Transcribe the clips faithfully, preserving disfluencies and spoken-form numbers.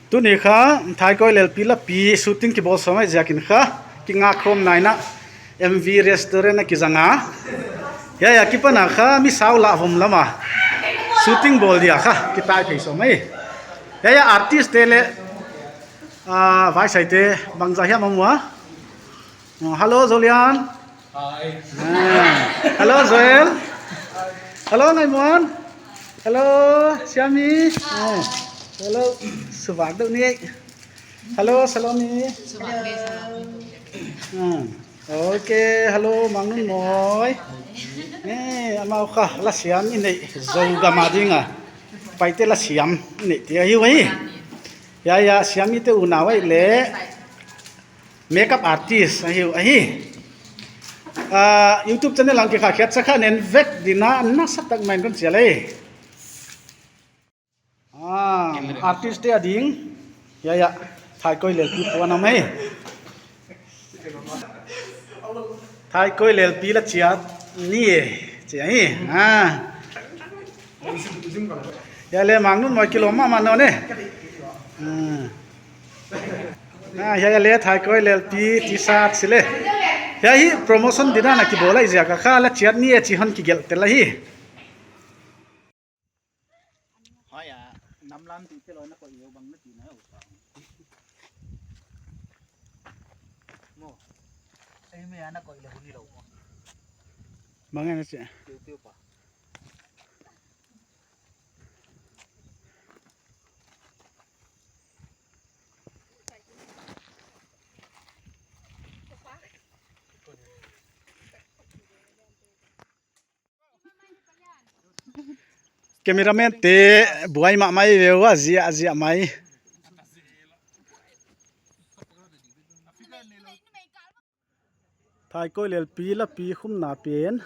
Tuni kha Thaikawi Lelpi lapi shooting kibawl sawm ahih ziakin kha kingakhawm naina M V Restaurant a kizang a. Hiai a kipan a kha mi sau lah vom lam a shooting bawl dia kha kitai phei sawm ahi. Hiai a artist te leh, ah, vaisai te bangzah hiam a mu a. Oh, hello, Zolian. Hi. Ah, hello, Joel. Hello, Ngaimuan. Hello, Siami. Ah, hello, Subak Duk Ni. Hello, Salome. Ah, okay, hello, Mangnun Moi. Eh, amau kha la siam i neih, Zogam a ding a Paite la siam i neih te ahi uh ahi. Hiai a Siami te unau ahi leh makeup artist ahi uh ahi. Ah, YouTube channel ah kikhakhiat sa kha nen vek ding a, nasatak mai in kon chial ahi. Ah, artist te ading. Hiai a, Thaikawi Lelpi puan a mai. Thaikawi Lelpi la chiat ni e, chi ahi. Ah. Hiai leh Mangnun Moi kilawm mahmah nawn e. Ah. Ah, hiai leh Thaikawi Lelpi T-shirt si leh. Hiai hi promotion ding a na kibawl ahih ziak a kha la chiat ni e chi hon kigelh tel ahi. Hiai a, namlam ti te lou na koih leh bang na ti na uh. Mo. Ei me ana koih leh hun i lou mo. Bang ana chi. Tiu tiu pa. Cameraman te buai mahmah ve ua, ziahziah mai. Thaikawi Lelpi lapi khumna pen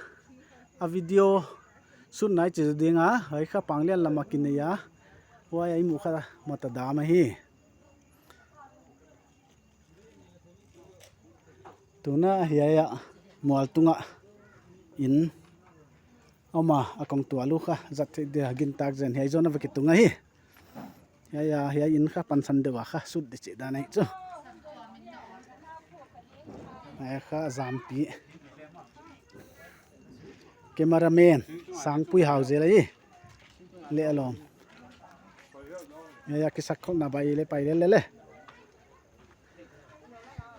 a video shoot na i chi ding a, hiai kha Panglian lam a kinei a, huai a i muh kha Mata Dam ahi. Tuna hiai a mual tung a in a om a, a kongtual uh kha zat theih dia gintak zen hiai zawn a va kitung ahi. Hiai a, hiai in kha pansan deuh a kha shoot di chih dan ahi chu. Hiai kha zampi. Cameraman Sangpui Hau zel ahi. Leh alawm. Hiai a kisakkholhna bai leh pai lel leh.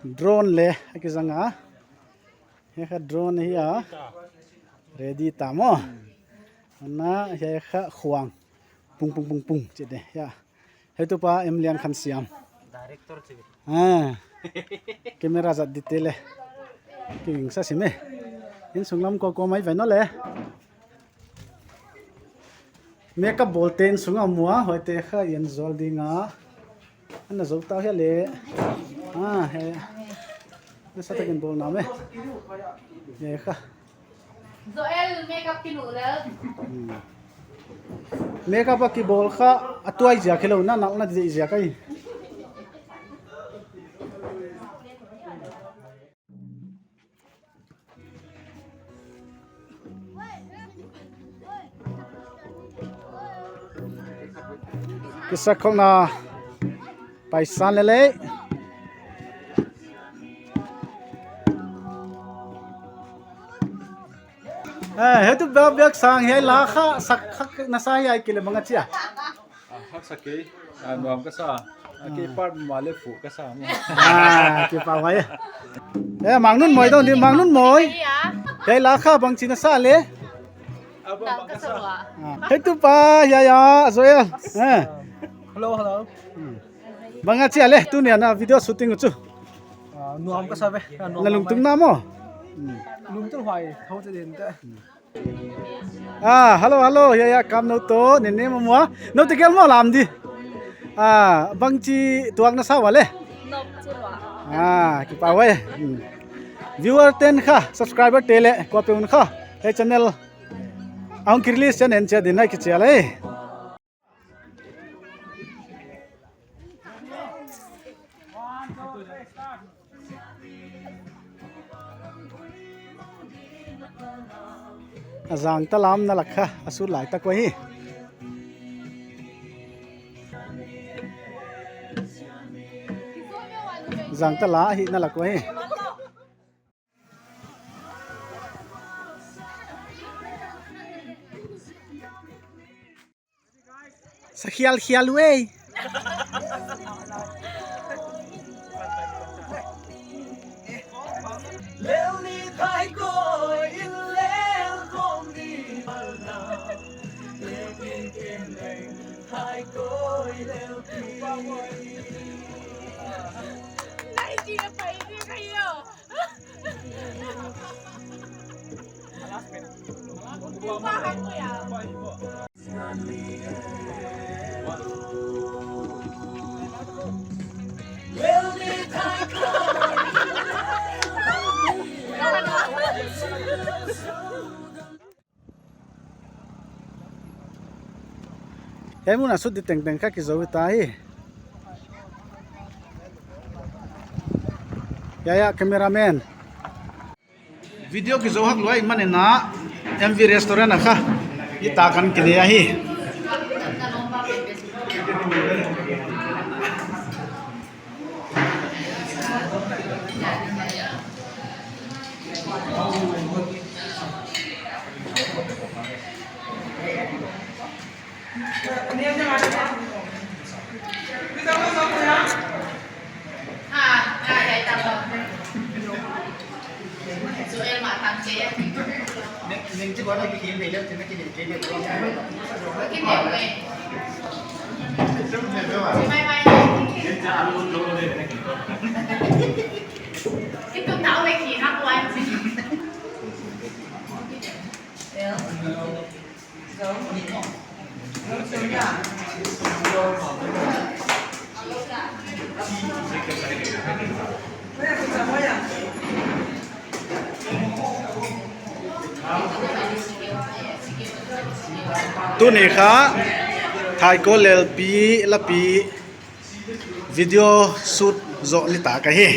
Drone leh a kizang a. Hiai kha drone hi a. Ready ta maw. Ana hiai kha khuang. Pung pung pung pung chi de. Hiai. Hiai tupa M Lian Khan Siam. Director chi. Ah. Camera zat di te leh. Kiging sa sim e. Insung lam ko ko mai vai no leh. Makeup bawl te insung a mu a, huaite kha i en zual ding a. Ana zou ta hia leh. Ah, he. Nasatak in bawl na me. He kha. Joel makeup ki nu le. Hmm. Makeup a kibawl kha a tuai ziak hilou na, nak na di ziak ahi. Kisakkholhna paisan lele. Eh, hiai tupa biak sang hiai la kha sak khak na sa hiai kile bang a chia. Ah, haksa kei. Ah, nuam ka sa. Ah, kei part mah leh phu ka sa maw. Ah, kipak huai. Eh, Mang Nun Moi dong di, Mang Nun Moi. Hiai la kha bangchi na sa leh. Ah, bang, bang ka sa. Ah, hiai tupa, hiai a, Joel. Eh. Hello, hello. Hmm. Bang a chia leh, tuni a na video shooting chu. Ah, nuam ka sa ve. Ah, nuam. Na lungtung na maw. Hmm. Lungtung huai, thou te den te. Hmm. Ah, hello, hello. Hiai a, kam nou toh, ne ne maw maw. Nou te gel maw lam di. Ah, bangchi tuak na sa ua leh. Nop chu lua. Ah, kipak huai. Hmm. Viewer ten kha, subscriber te leh, kuapeuh un kha. Hiai channel. Ahong ki release channel chia din hiai kichia leh. A zang ta lam na lak kha, a sut lai tak ua hi. Zang ta la hi na la ko hi. Sa khial khial uh ei. Hiai mun a sut di tengteng kha kizou ta hi. Ya, ya, cameraman. Video kizou hak lua ahihmanin M V Restaurant a kha i ta kan kinei ahi. Tuni kha Thaikawl Lelpi lapi video shoot zoh ni ta ka hi.